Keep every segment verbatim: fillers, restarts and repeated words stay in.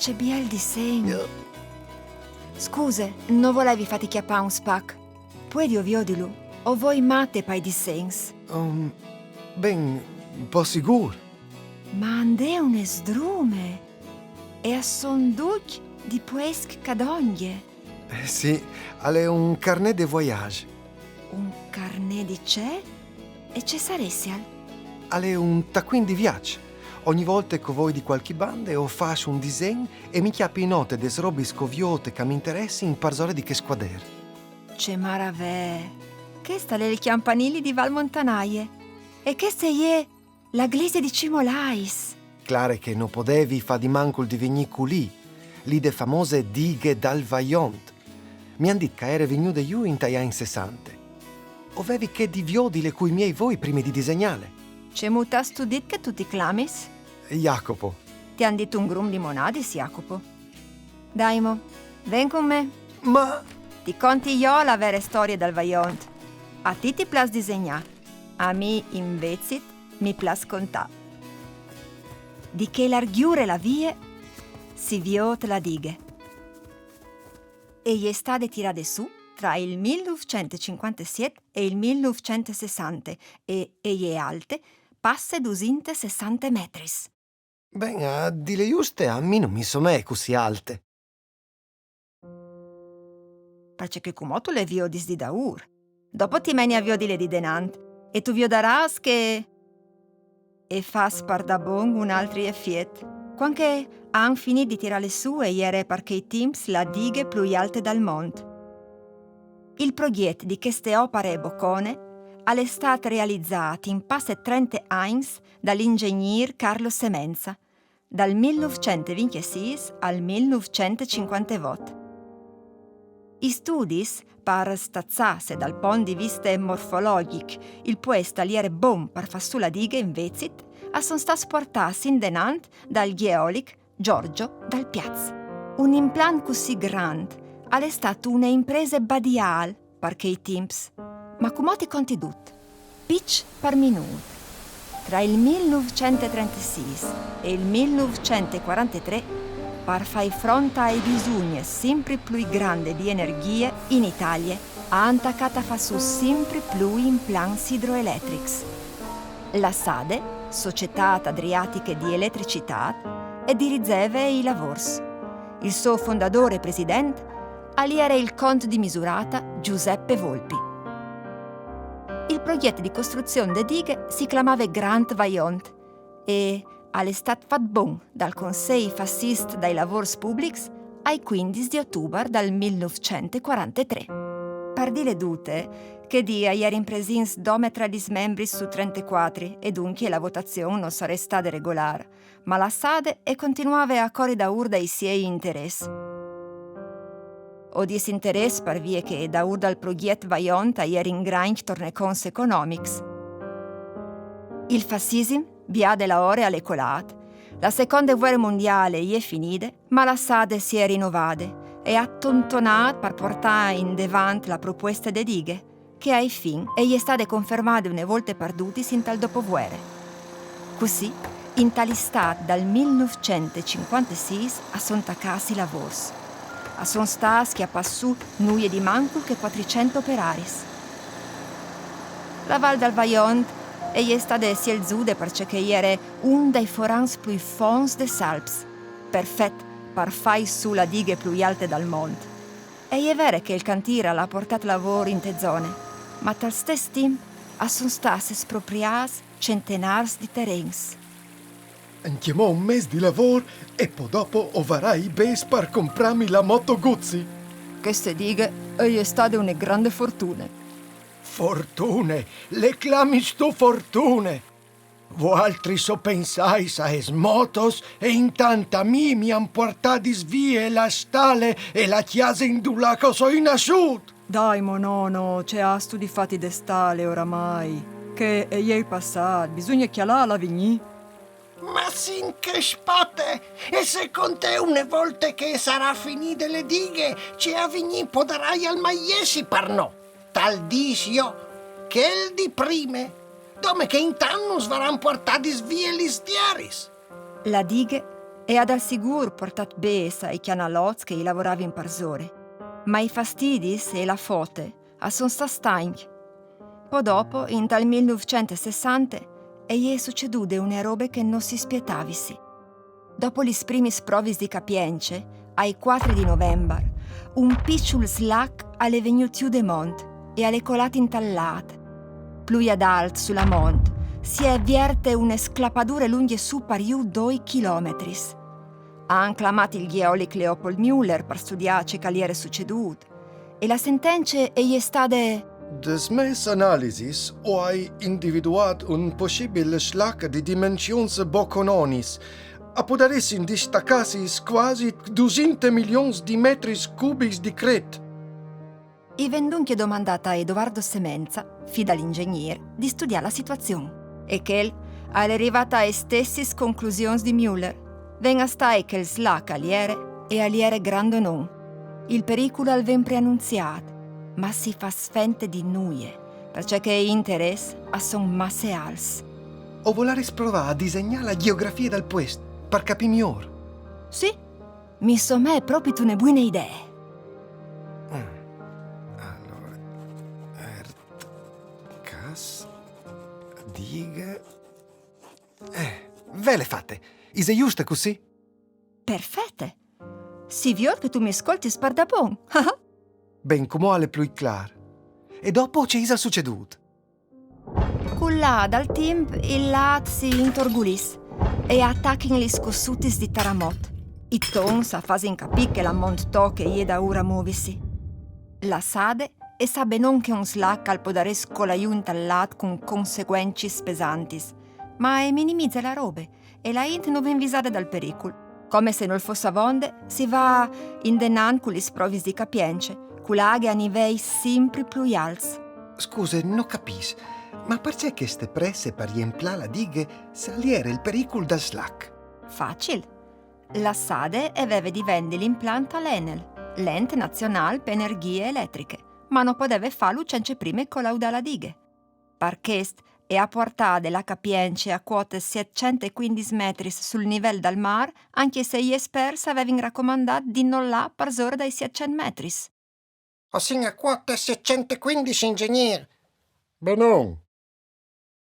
Ce biel disen! Scuse, no volevi fati cjapà un spac. Puedio viodilu? O voi mate pai disens. Um, ben, po sigur. Ma a 'nd è une sdrume! E a son ducj di puesc ca dongje. Eh, sì, al è un carnet de voyage. Un carnet di ce? E ce saressial? Al è un tacuin di viaç. Ogni volte che o voi di cualchi bande, o fâs un disen e mi cjapi note des robis che o viôt e che mi interessin parsore di chest cuader. Ce maravee! Chest al è il cjampanili di Val Montanaie. E cheste e je la glesie di Cimolais. Clare che no podevi fâ di mancul di vignî culì, li de famose Dighe dal Vajont. Mi àn dit che e jere vignude jù intai agns sessante. O vevi chê di viodile cui miei voi prime di disegnâle. Cemût âstu dit che tu ti clamis? Jacopo. Ti àn dit un grum di monadis, Jacopo. Dai mo, ven cun me. Ma... Ti conti jo la vere storie dal Vajont. A ti ti plâs disegnâ. A mi, invezit, mi plâs contâ. Di chê largjure là vie si viôt la dighe. E je stade tirade sù tra il mil nûfcent e cincuantesiet e il mil nûfcent e sessante e e je alte passe dusinte sessante metris. Ben, a dîle juste, a mi no mi somee cussì alte. Parcè che cumò tu le viodis di daûr. Dopo ti meni a viodile di denant e tu viodarâs che e fâs pardabon un altri efiet. Cuant che a àn finît di tirâle sù e jere par chei timps la dighe plui alte dal mont. Il progjet di cheste opare bocone al è stât realizât in passe trente agns dal inzegnîr Carlo Semenza, dal mil nûfcent e vincjesîs al mil nûfcent e cincuantevot. I studis par staçâ se dal pont di viste morfologjic il puest al jere bon par fâ sù la dighe, invezit, a son stâts puartâts indenant dal gjeolic Giorgio Dal Piaz. Un implant cussì grant al è stât une imprese badiâl par chei timps. Ma cumò ti conti dut, piç par minût. Tra il mil nûfcent e trentesîs e il mil nûfcent e cuarantetrê, par fâi front ae bisugnis simpri plui grande di energjie in Italie, a àn tacât a fâ sù simpri plui implants idroeletrics. La SADE, Societât Adriatiche di Eletricitât, e dirizeve i lavôrs. Il so fondadôr e president al jere il cont di Misurata Giuseppe Volpi. Il progjet di costruzion de dighe si clamave Grand Vajont e al è stât fat bon dal Consei fassist dai lavôrs publics ai cuindis di otubar dal mil nûfcent e cuarantetrê. Par dîle dute, chê dì a jerin presints dome tra lis membris su trentecuatri e duncje la votazion no sarès stade regolâr, ma la SADE e continuave a cori daûr dai siei interès. O dîs interès par vie che daûr dal progjet Vajont a jerin grancj torneconts economics. Il fassisim, biade la ore, al è colât. La seconde vuere mondiale e je finide, ma la SADE si è rinovade e à tontonât par puartâ indevant la propueste de dighe, che ae fin e je stade confermade une volte par dutis intal dopovuere. Cussì, intal Istât dal mil nûfcent e cincuantesîs a son tacâts i lavôrs. A son stâts cjapâts sù nuie di mancul che cuatricent operaris. La Val dal Vajont e je stade sielzude parcè che e jere un dai forants plui fonts des Alps, perfet par fâi sù la dighe plui alte dal mont. E je vere che il cantîr al à puartât lavôr inte zone, ma tal stes timp a son stâts espropriâts centenârs di terens. Ancjemò un mês di lavôr e po dopo o varai i bêçs par comprâmi la moto Guzzi. Cheste dighe e je stade une grande fortune. Fortune? Le clamis tu fortune? Voaltris o pensais aes motos e intant a mi mi àn puartadis vie la stale e la cjase indulà che o soi nassût. Dai mo, nono, ce âstu di fâti de stale oramai? Che e je il passât, bisugne cjalâ l'avignî. Ma si increspate! E secont te, une volte che e sarà finide le dighe, ce avignî podaraial mai jessi par nô? Tal dîs jo, chel di prime, dome che intant nus varan puartadis vie lis tiaris. La dighe e à dal sigûr puartât bêçs ai cjanalots che i lavoravin parsore. Ma i fastidis e la fote a son stâts tancj. Po dopo, intal mil nûfcent e sessante, e je sucedude une robe che no si spietavisi. Dopo lis primis provis di capience, ai cuatri di Novembar, un piçul slac al è vegnût jù de mont e al è colât intal lât. Plui adalt su la mont, si è vierte une sclapadure lungje sù par jù doi chilometris. Àn clamât il gjeolic Leopold Müller par studiâ ce che al jere sucedût. E la sentence e je stade: Des mês analisis o ai individuât un pussibil slac di dimensions bocononis. A podaressin distacâsi cuasi dusinte milions di metris cubics di cret. I ven duncje domandât a Edoardo Semenza, fi dal inzegnîr, di studiâ la situazion. E chel al è rivât aes stessis conclusions di Müller. Ven a stâi che il slac al jere, e al jere grandonon. Il pericul al ven preanunziât, ma si fâs fente di nuie, parcè che i interès a son masse alts. O volarès provâ a disegnâ la gjeografie dal puest, par capî miôr. Sì, mi somee propit une buine idee. Ah, alore, Erd, Cas, Dighe. Eh, vele fate! Ise juste cussì? Perfete! Si viôt che tu mi scoltis pardabon. Ben, cumò al è plui clâr. E dopo ce isal sucedût? Cul lâ dal timp il lât si intorgulìs e a tachin lis cossutis di taramot. I tons a fasin capî che la mont Toc e je daûr a movisi. La SADE e sa benon che un slac al podarès colâ jù intal lât cun conseguencis pesantis, ma e minimize la robe e la int no ven visade dal pericul. Come se nol fos avonde, si va indenant cu lis provis di capience, cu la aghe a nivei simpri plui alts. Scuse, no capìs, ma parcè cheste presse par jemplâ la dighe, se al jere il pericul dal slac? Facil. La SADE e veve di vendi l'implant a l'ENEL, l'Ente Nazionâl pe Energjie Eletriche, ma no podeve fâlu cence prime colaudâ la dighe. Par chest e à puartade la capience a cuote sietcent e cuindis metris sul nivel dal mâr, ancje se i esperts a vevin racomandât di no lâ parsore dai sietcent metris. O sin a cuote sietcent e cuindis, inzegnîr. Benon.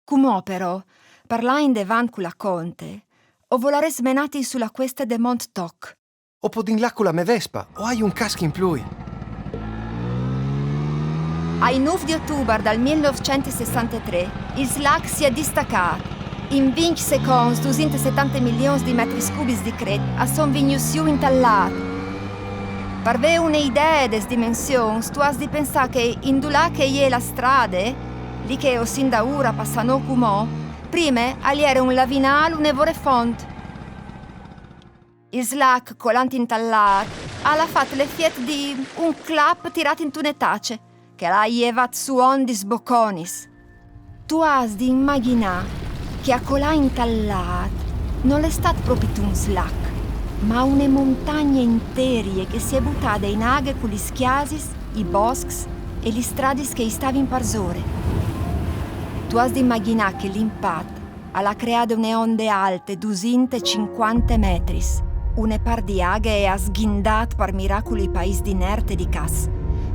Cumò però, par lâ indevant cu la conte, o volarès menâti su la cueste de Mont Toc. O podìn lâ cu la mê Vespa, o ai un casc in plui. Ai nûf di Otubar dal mil nûfcent e sessantetrê, il slac si è distacât. In vincj seconts, dusinte e setante milions di metris cubics di cret a son vignûts jù intal lât. Par vê une idee des dimensions, tu âs di pensâ che indulà che e je la strade, li che o sin daûr a passâ nô cumò, prime al jere un lavinâl une vore font. Il slac, colant intal lât, al à fat l'efiet di un clap tirât intune tace, che al à jevât sù ondis boconis. Tu âs di imagjinâ che a colâ intal lât nol è stât propit un slac, ma une montagne interie che si è butade in aghe cu lis cjasis, i boscs e lis stradis che i stavin parsore. Tu âs di imagjinâ che l'impat al à creade une onde alte dusinte e cincuante metris. Une part di aghe e à sghindât par miracul i paîs di Nert e di Cas.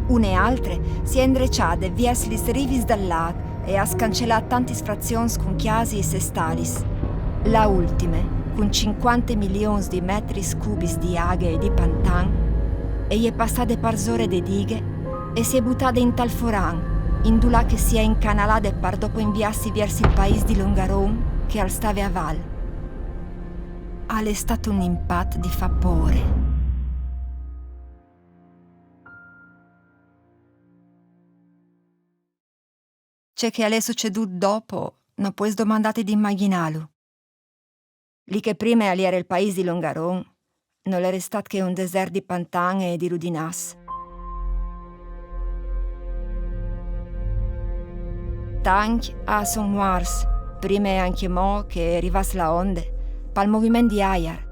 Une altre si è indreçade viers lis rivis dal lât e à scancelât tantis frazions cun cjasis e stadis. La ultime, cun cincuante milions di metris cubics di aghe e di pantan, e je passade parsore de dighe e si è butade intal foran, indulà che si è incanalade par dopo inviâsi viers il paîs di Longaron che al stave a val. Al è stât un impat di fâ pôre. Ce che al è sucedût dopo, no pues domandâti di imagjinâlu. Li che prime al jere il paîs di Longaron, nol è restât che un desert di pantan e di rudinàs. Tancj a son muarts, prime ancjemò che e rivàs la onde, pal moviment di aiar.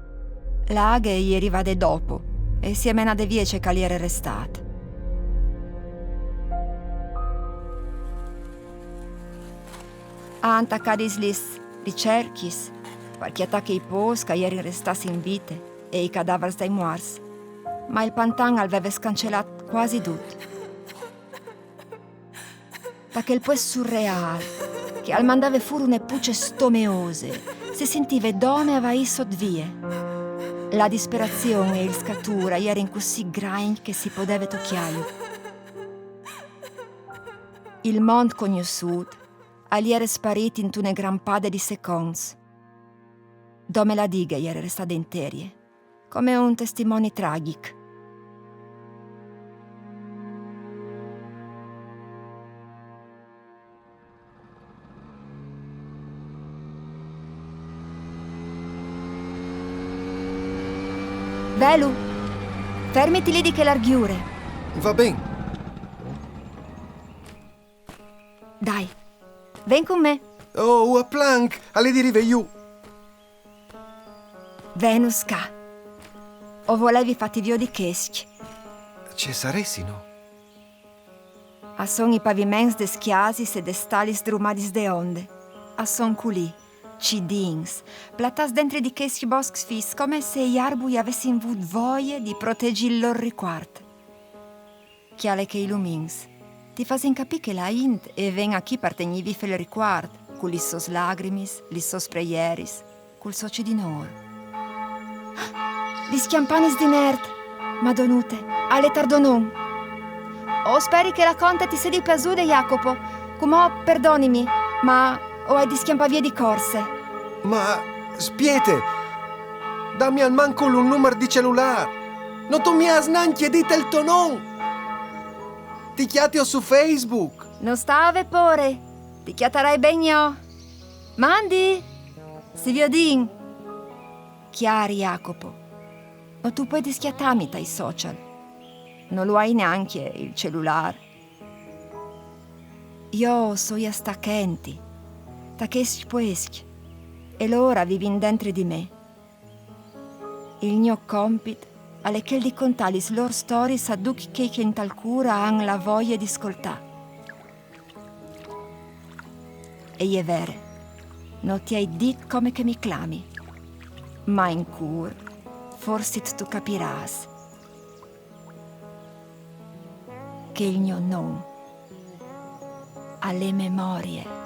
La aghe e je rivade dopo e si è menade vie ce che al jere restât. A àn tacadis lis ricercjis, par cjatâ chei pôcs che a jerin restâts in vite e i cadavars dai muarts. Ma il pantan al veve scancelât cuasi dut. Da chel puest surreâl, che al mandave fûr une puce stomeose, si sintive dome a vaî sot vie. La disperazion e il scatûr a jerin cussì grancj che si podeve tocjâju. Il mont cognossût al jere sparît intune grampade di seconts. Dome la dighe e jere restade interie, come un testimoni tragjic. Velu, fermiti li di chê largjure. Va ben. Dai, ven cun me. Oh, ua planc, al è di rivê jù. Venus ca. O volevi fâti viodi chescj. Ce saressino? A son i paviments des cjasis e des stalis drumadis de onde. A son culì, cidins, platâts dentri di chescj boscs fis, come se i arbui a vessin vût voie di protegi il lôr ricuart. Cjale chei lumins. Ti fasin capî che la int e ven achì par tegnîvi fê il ricuart, cu lis sôs lagrimis, lis sôs preieris, cul so cidinôr. Lis cjampanis di Nert! Madonute, al è tardonon. O speri che la conte ti sedi plasude, Jacopo. Cumò perdonimi, ma o ai di scjampâ vie di corse. Ma spiete! Dami almancul un numar di celulâr! No tu mi âs nancje dit il to non! Ti cjatio su Facebook! No sta vê pôre, ti cjatarai ben jo. Mandi! Si viodìn! Cjâr Jacopo, no tu puedis cjatâmi tai social. No lu ai nancje il celulâr. Jo o soi a stâ chenti, ta chescj puescj, e lôr a vivin dentri di me. Il gno compit al è chel di contâ lis lôr storiis a ducj chei che intal cûr a àn la voie di scoltâ. E je vere, no ti ai dit come che mi clami, ma in cûr forsit tu capirâs che il gno non al è memorie.